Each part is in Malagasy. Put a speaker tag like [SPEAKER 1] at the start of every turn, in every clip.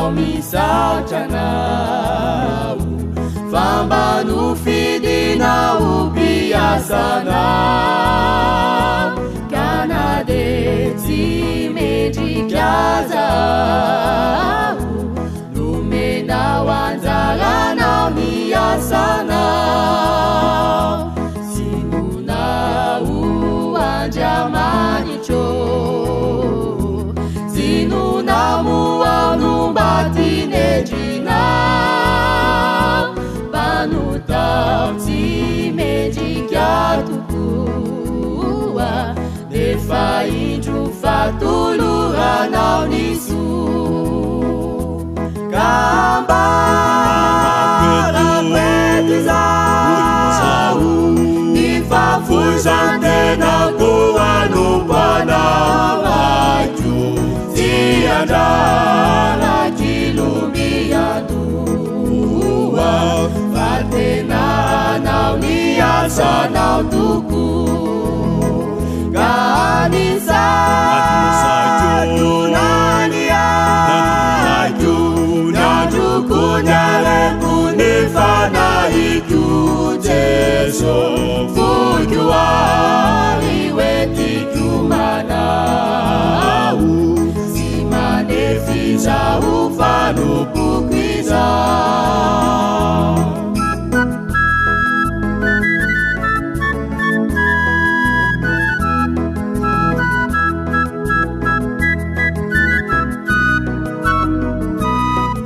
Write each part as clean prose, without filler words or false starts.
[SPEAKER 1] Zaho misaotra Anao fa mba nofidina ho mpiasanao ka na dia tsy mendrika aza aho nomenao anjaranao ny asanao sy nonao Andriamanitro Zinona moa no mba tinendrinao Mpanota tsy mendrika tokoa Nefa indro fa toloranao ny soa Ka ambarako eto izaho Ny fahafoizan-tenako hanompo anao aiko Tsy andrana kilombiandoha Fa tena hanao ny asanao tokoa Ka anisako na ny aiko Ny androko ny hareko ny fanahiko Jeso foiko ary hoentiko manao Tsy manefy izaho fanompoko izao.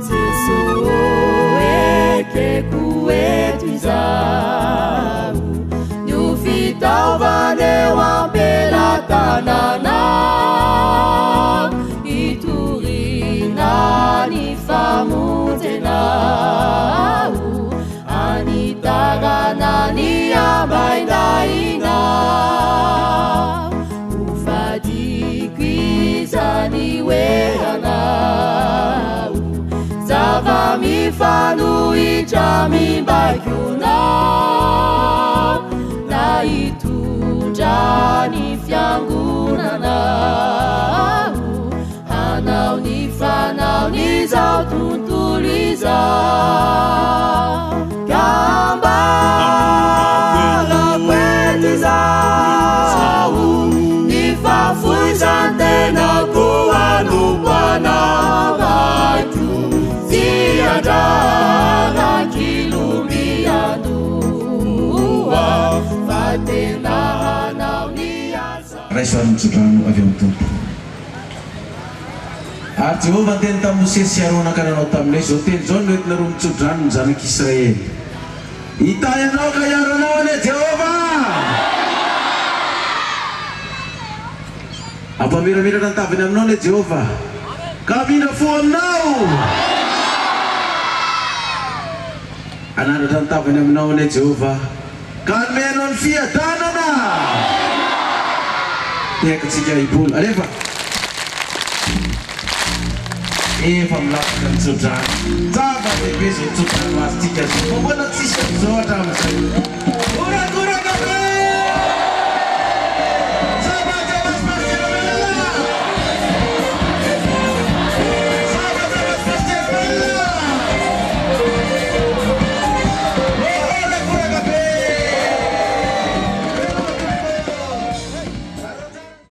[SPEAKER 1] Jeso ekeko eto izaho Ny ho fitaovana eo am-pelatananao Hitoriana ny famonjenao Hanitarana ny ambaindahinao Ho fadiko izany hoe anao Zava-mifanohitra mimbaikoanao Na hitondra ny fiangonanao Hanao ny fanaon'izao tontolo izao Ka ambarako eto izaho Ny fahafoizan-tenako hanompo anao aiko Tsy andrana kilombiandoha Fa tena hanao ny asa
[SPEAKER 2] Raiso ary ny tsodrano avy amin'ny Tompo. Ary Jehovah niteny tamin'i Mosesy sy Arona ka nanao taminy hoe, Izao teny izao no entinareo mitso-drano ny zanak'Israely. Hitahy anao ka hiaro anao anie Jehovah! Hampamiramiratra ny tavany aminao anie Jehovah, ka hamindra fo aminao! Hanandratra ny tavany aminao anie Jehovah, Ka hanome anao ny fiadanana. Tehaka tsika hipola. Alefa. Efa milatsaka ny tsodrano. Zava-dehibe izao tsodrano azontsika izao. Fa mbola tsisy an'izao hatramin'izay. Horakoraka!